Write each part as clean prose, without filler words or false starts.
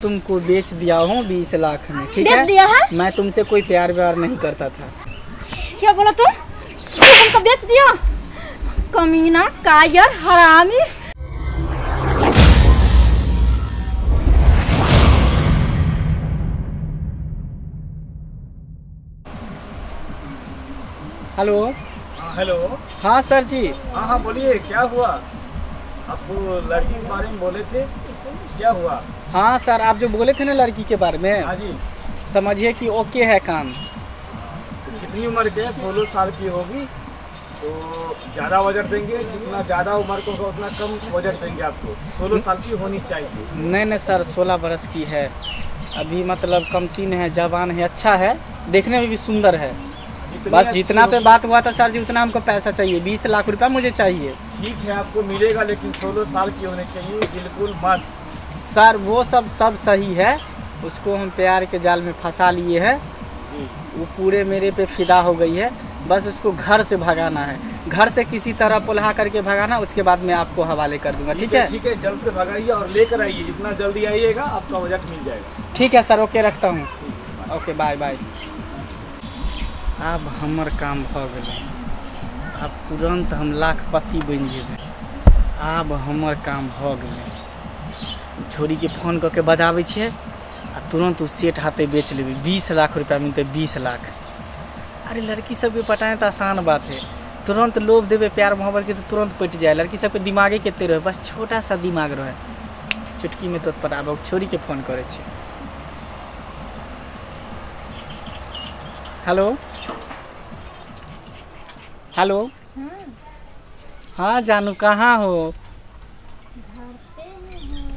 तुमको बेच दिया हूँ 20 लाख में, ठीक बेच है? दिया है? मैं तुमसे कोई प्यार व्यार नहीं करता था। क्या बोला तुम? तू हमको बेच दिया? कमीना, कायर, हरामी। हेलो। हेलो। हाँ सर जी। हाँ हाँ बोलिए, क्या हुआ? आपको लड़की के बारे में बोले थे, क्या हुआ? हाँ सर, आप जो बोले थे ना लड़की के बारे में, हाँ जी, समझिए कि ओके है काम। तो कितनी उम्र के है? 16 साल की होगी तो ज़्यादा बजट देंगे, जितना ज़्यादा उम्र को होगा उतना कम बजट देंगे आपको। 16 साल की होनी चाहिए। नहीं नहीं सर, 16 बरस की है अभी, मतलब कमसीन है, जवान है, अच्छा है, देखने में भी सुंदर है। बस जितना पे बात हुआ था सर जी उतना हमको पैसा चाहिए, 20 लाख रुपया मुझे चाहिए। ठीक है, आपको मिलेगा, लेकिन 16 साल की होनी चाहिए, बिल्कुल मस्त। सर वो सब सब सही है, उसको हम प्यार के जाल में फंसा लिए हैं जी। वो पूरे मेरे पे फिदा हो गई है, बस उसको घर से भगाना है, घर से किसी तरह पुलहा करके भगाना, उसके बाद मैं आपको हवाले कर दूंगा। ठीक है? ठीक है, जल्द से भगाइए और लेकर आइए, जितना जल्दी आइएगा आपका बजट मिल जाएगा। ठीक है सर, ओके, रखता हूँ। Okay, bye bye. आब हमर काम भ गेलै, आब तुरंत हम लाखपति बनि जेबै। आब हमर काम भ गेलै। छोरी के फोन कऽ के बजाबै छियै आ तुरंत ओ सेठ हाथे बेच लेबै। 20 लाख रुपया मिलतै, 20 लाख। अरे लड़की सबके पटाए तऽ आसान बात है, तुरंत लोभ देबै प्यार मोहब्बत के तो तुरंत पटि जाए। लड़की सबके दिमागे कते रहै, बस छोटा सा दिमाग रहै, चुटकी में तो पटाबऽ। छोरी के फोन करै छियै। हेलो। हेलो। हाँ जानू, कहाँ हो? घर पे हूँ।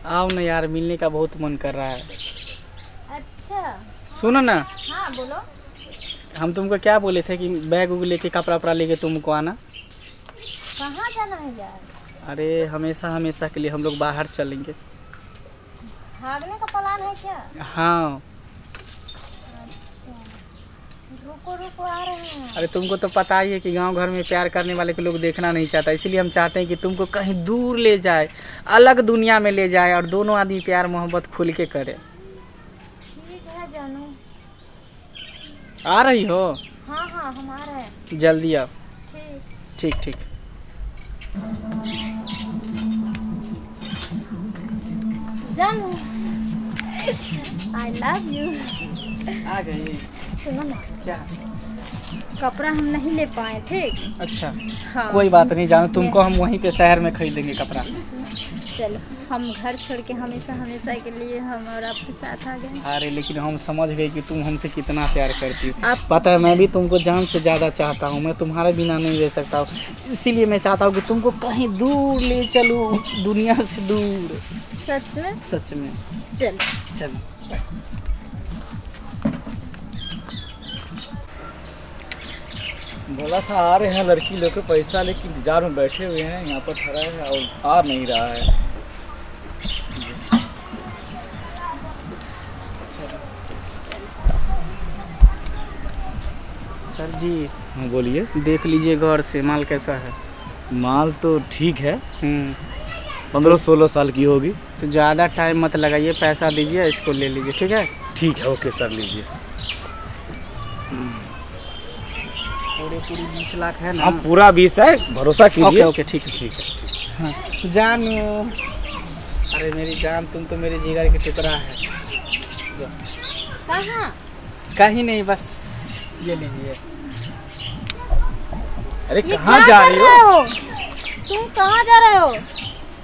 आओ ना यार, मिलने का बहुत मन कर रहा है। अच्छा सुनो ना। हाँ बोलो। हम तुमको क्या बोले थे कि बैग उग लेके कपड़ा उपड़ा लेके तुमको आना। कहाँ जाना है यार? अरे हमेशा हमेशा के लिए हम लोग बाहर चलेंगे। भागने का प्लान है क्या? हाँ। रुको रुको, आ रहे हैं। अरे तुमको तो पता ही है कि गांव घर में प्यार करने वाले को लोग देखना नहीं चाहता, इसलिए हम चाहते हैं कि तुमको कहीं दूर ले जाए, अलग दुनिया में ले जाए और दोनों आदमी प्यार मोहब्बत खुल के करे। ठीक है जानू। आ रही हो? हाँ हाँ हम आ रहे हैं, जल्दी आओ। ठीक ठीक ठीक। जानू, I love you. आ गई। सुनो ना। क्या? कपड़ा हम नहीं ले पाए। ठीक। अच्छा। हाँ। कोई बात नहीं जानू, तुमको हम वहीं पे शहर में खरीदेंगे कपड़ा। चलो, हम घर छोड़ के हमेशा हमेशा के लिए हम और आपके साथ आ गए। अरे लेकिन हम समझ गए कि तुम हमसे कितना प्यार करती हो। पता है, मैं भी तुमको जान से ज़्यादा चाहता हूँ, मैं तुम्हारे बिना नहीं रह सकता हूँ, इसीलिए मैं चाहता हूँ कि तुमको कहीं दूर ले चलूँ, दुनिया से दूर। सच में? सच में। चलो चलो। बोला था आ रहे हैं लड़की लोग के पैसा लेके इंतजार में बैठे हुए हैं, यहाँ पर खड़ा है और आ नहीं रहा है। सर जी। हाँ बोलिए। देख लीजिए गौर से, माल कैसा है? माल तो ठीक है, 15-16 साल की होगी। तो ज़्यादा टाइम मत लगाइए, पैसा दीजिए, इसको ले लीजिए। ठीक है? ठीक है, ओके सर, लीजिए। पूरे पूरी 20 लाख है ना? हाँ पूरा 20 है, भरोसा कीजिए। ओके ओके, ठीक है ठीक है। हाँ जानू, अरे मेरी जान, तुम तो मेरे जिगर के टुकड़ा है। कहाँ? कहीं नहीं, बस ये लीजिए। अरे कहाँ जा रही हो तुम? कहाँ जा रहे हो?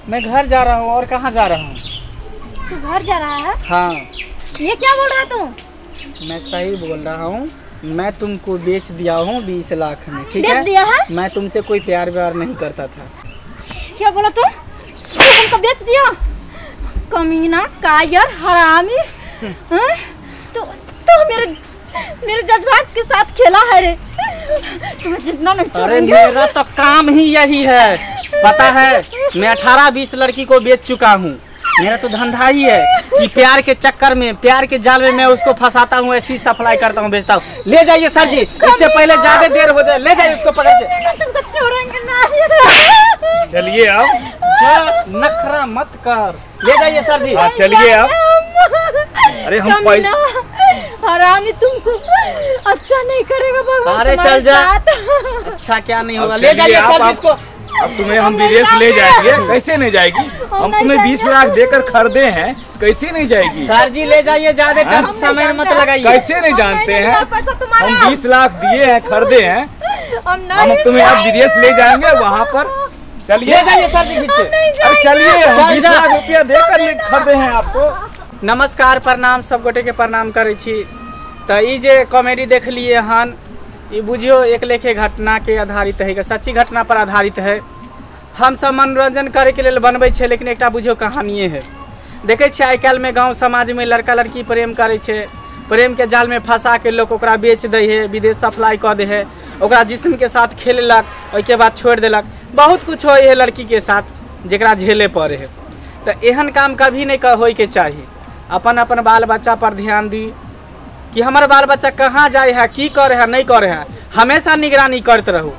मैं घर जा रहा हूँ। और कहाँ जा रहा हूँ? तू घर जा रहा है? हाँ। ये क्या बोल रहा है तू? मैं सही बोल रहा हूँ, मैं तुमको बेच दिया हूँ 20 लाख में, ठीक है? बेच दिया है? मैं तुमसे कोई प्यार व्यार नहीं करता था। क्या बोला तुम? तू हमको बेच दिया? कमीना, कायर, हरामी। तो मेरे मेरे जज्बात के साथ खेला है रे, तुम्हें जितना नहीं अरे मेरा तो काम ही यही है, पता है? मैं 18-20 लड़की को बेच चुका हूँ। मेरा तो धंधा ही है कि प्यार के चक्कर में, प्यार के जाल में मैं उसको फंसाता हूँ, ऐसी सप्लाई करता हूँ, बेचता हूँ। ले जाइए सर जी, इससे पहले ज्यादा देर हो जाए, ले जाइए उसको पकड़ के। तुमको छोड़ेंगे नहीं। चलिए आप, नखरा मत कर, ले जाइए सर जी। हाँ चलिए आप। अरे हम पैसा हरामी तुमको अच्छा नहीं करेगा भगवान। अरे चल जा, अच्छा क्या नहीं होगा, ले जाइए सर जी इसको। अब तुम्हें हम विदेश ले जाएंगे, कैसे नहीं जाएगी? हम तुम्हें 20 लाख देकर खरीदे हैं, कैसे नहीं जाएगी? सर जी ले जाइए, ज्यादा समय मत लगाइए। कैसे नहीं जानते हैं, हम 20 लाख दिए हैं, खरीदे हैं, हम तुम्हें अब विदेश ले जाएंगे, वहाँ पर चलिए। जाइए सर जी, अरे चलिए, हम 20 लाख रुपया देकर खरीदे हैं आपको। नमस्कार, प्रणाम, सब गोटे के प्रणाम करै छी। तऽ ई जे कॉमेडी देखलिए हन, ई बुझियो एक लेखे घटना के आधारित है, सच्ची घटना पर आधारित है। हम सब मनोरंजन करे के लेल बनबै छै, लेकिन एकटा बुझियो कहानिए है। देखै छियै आइ काल्हिमे गाँव समाजमे लड़का लड़की प्रेम करै छै, प्रेम के जाल में फंसा के लोग ओकरा बेच दै है, विदेश सप्लाई कऽ दै है, ओकरा जिस्म के साथ खेललक, ओहिके बाद छोड़ि देलक। बहुत कुछ होइ है लड़की के साथ जकरा झेले पड़े है। तऽ एहन काम कभी नहीं होइके चाही। अपन अपन बाल बच्चा पर ध्यान दी कि हमर बाल बच्चा कहाँ जाए है, की करे है, नहीं करे है, हमेशा निगरानी करते रहू।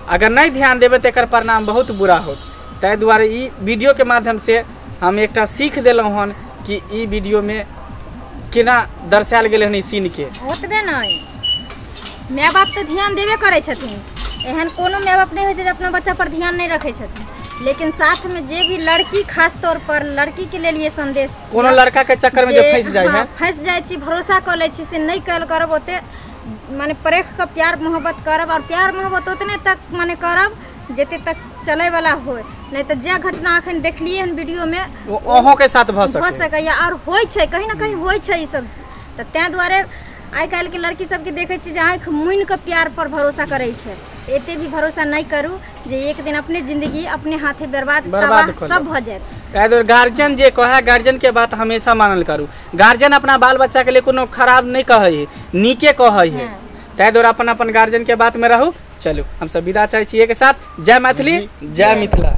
अगर नहीं ध्यान देबै तऽ एकर परिणाम बहुत बुरा होत। ताहि दुआरे ई वीडियो के माध्यम से हम एकटा सीख देलहुँ हन कि ई वीडियो में केना दर्शायल गेलै हन ई सीन के। ओतबे नहीं, my बाप तऽ ध्यान देबे करै छथिन, एहन कोनो my बाप नहीं होइ छै जे अपना बच्चा पर ध्यान नहीं रखै छथिन, लेकिन साथ में जे भी लड़की, खास तौर पर लड़की के लेल ये संदेश, कोनो लड़का के चक्कर में जे फंस जाय है, फंस जाय छी, भरोसा क लै छी, से नहीं कल करब, ओते माने परख के प्यार मोहब्बत करब, और प्यार मोहब्बत उतने तक माने करब जते तक चले वाला हो, नहीं तो जे घटना अखन देखलिए हन वीडियो में वो अहों के साथ भ सकैया और होय छै, कहीं ना कहीं होय छै ई सब। त तैं दुआरे आइ काल्हि के लड़की सबके देखै छी जे आँखि मुनि के प्यार पर भरोसा करै छै, एते भी भरोसा नहीं करू जे एक दिन अपने जिंदगी अपने हाथे बर्बाद सब भ जायत। ताहि दुआरे गार्जियन जे कहै, गार्जियन के बात हमेशा मानल करू। गार्जियन अपना बाल बच्चा के लिए कोनो खराब नहीं कहै है, नीके कहै है। ताहि दुआरे अपन अपन गार्जियन के बात में रहू। चलू हम सब विदा चाहै छी के साथ। जय मैथिली, जय मिथिला।